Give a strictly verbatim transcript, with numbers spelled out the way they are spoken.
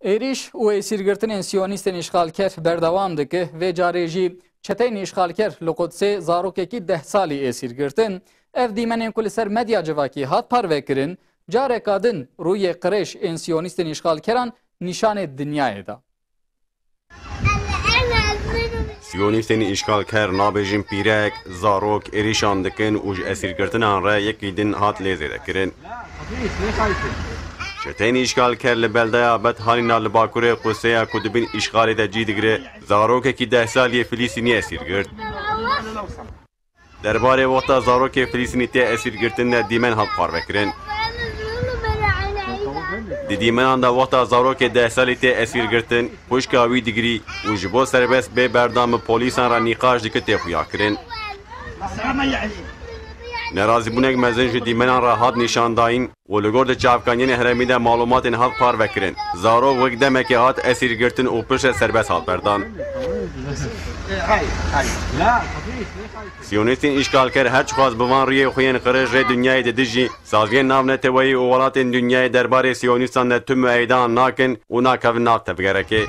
Êrîş û êsîrgirtinên siyonîstên îşxalker berdewam dike. Vê carê jî çeteyên îşxalker li Qudsê zarokekî deh salî êsîr girtin. Ev dîmenên ku li ser medya civakî hat parvekirin, careka din rûyê qirêj ên siyonîstên îşxalkeran nîşanê dinyayê da. Siyonîstên îşgalker nabêjin pîrek, zarok êrîşan dikin û ji esîrgirtinan re yekî din hat lê zêdekirin. Çeteyên îşgalker li beldeya Bet Hanîna li bakurê Quseya ku di bin îşgalê de cî digire, zarokekî deh salî yê Filîstînî esîr girt. Derbarê wexta zarokê Filîstînî tê esîrgirtin de dîmen hat parvekirin. Di dîmenan de wexta zarokê deh salî tê esîrgirtin, xwişka wî digirî û ji bo serbest bê berdan bi polîsan re nîqaş dike tê xuyakirin. Nerazîbûnek mezin ji dîmenan re hat nîşandayîn û li gor di çavkaniyên herêmî de malûmatên hat parvekirin. Zarok wek demekê hat esîrgirtin û piştre serbest hat berdan. Siyonîstên îşgalker her çiqas bi van rûyê xwe yên qirêj rê dinyayê didin jî, saziyên navneteweyî û welatên dinyayê derbarê siyonîstan de tu mueydan nakin û nakevin nav tevgerekê.